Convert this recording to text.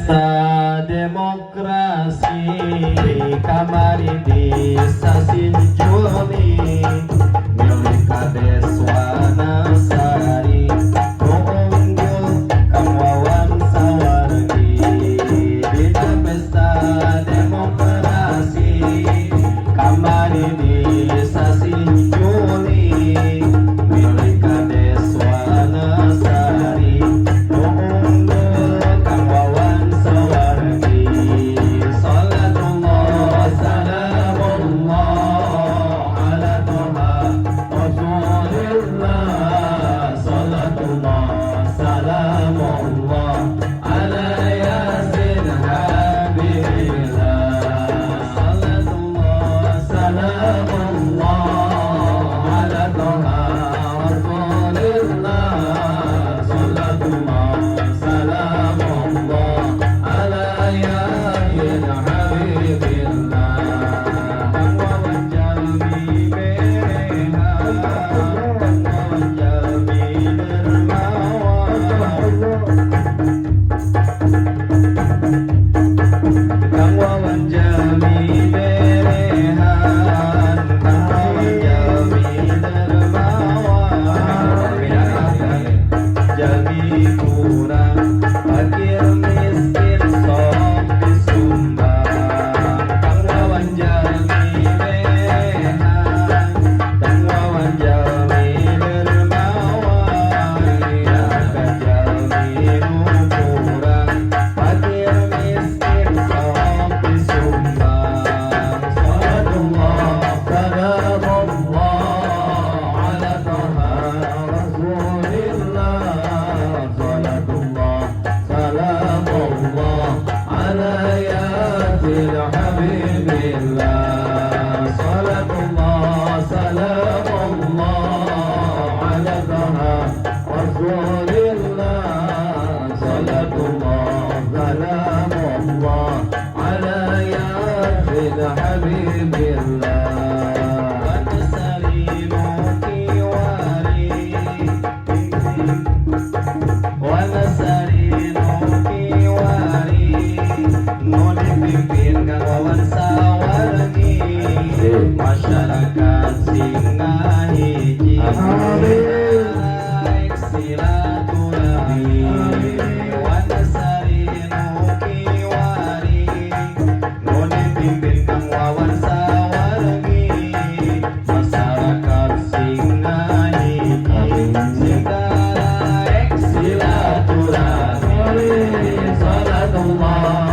Pesta demokrasi kamari di sasih Juli, milik Kades Wanasari, nu unggul Kang Wawan Sawargi. Dina pesta demokrasi kamari di sasih Juli, milik Kades Wanasari, nu unggul Kang Wawan Sawargi. Salatullah salamullah ala Toha Rasulillah. Salatullah salamullah ala Yasin Habibillah. Salatullah salamullah ala Toha Rasulillah. Salatullah salamullah ala Yasin Habibillah. Kang Wawan jalmi berehan, Kang Wawan jalmi dermawan, Kang Wawan jalmi berehan, Kang Wawan jalmi dermawan. Jalmi kurang, fakir miskin sok disumbang. Kang Wawan jalmi berehan, Kang Wawan jalmi dermawan, jalmi nu kurang, fakir miskin sok disumbang. Salatullah salamullah ala Toha Rasulillah. Salatullah salamullah ala Yasin Habibillah. Salatullah salamullah ala Toha Rasulillah. Salatullah salamullah ala Yasin Habibillah. Wanasari nu kiwari, Wanasari nu kiwari, nu dipimpin Kang Wawan Sawargi, masyarakat sing ngahiji. Amin. Naik silaturahmi. Wanasari nu kiwari, nu dipimpin Kang Wawan Sawargi, masyarakat sing ngahiji, sing naik silaturahmi. Salatullah.